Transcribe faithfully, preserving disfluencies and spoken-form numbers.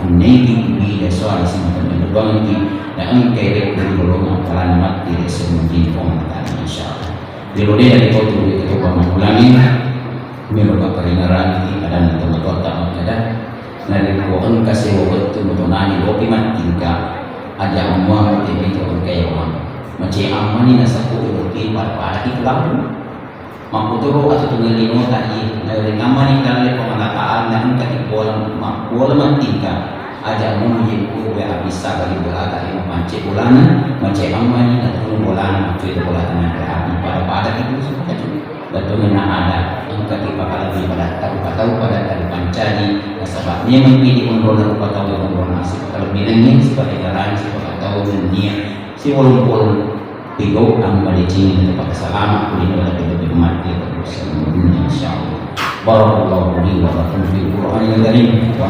Funnaiki kuwida soala simatenna lubangki, na engkai rekko ri golongang palanna matti ri esso mujini Puang Allah Ta'ala, insyaallah. Jolo de' na ditotu ri katoba mangulangi, melo makaringarangi adanna tomatoatta makkeda, narekko engka sewa wettu motonani lopi mattingka, aja mua mutemi to engka yawa. Mace ammani nasakko lopi pada-pada ki pelaku. Makkutoro atutungengngi mota iye, nawerengammani dalle Puang Allah Ta'ala, na engka ki bola, ma-, bola mattingka. Aja mumujikku we abissa bali bolata, iya mapance bolana, mace ammani natunu bolana, maccui to bolata nangka api, pada-pada itu semua kacau. Betulnya na ada, engka ki pakalebbi pada tau, patau pada tadi pancaji, nasaba memang ini onrona rupa tau yang onrona asik, kalebbi nengngi, sebagai garang, sebagai tau, nennia, si bolong-bolong. Pigau ammadecengi, tepaka salama kulino, lagi lebih mati, insyaallah. Barakallahu li wa lakum fil Qur'anil Karim, wa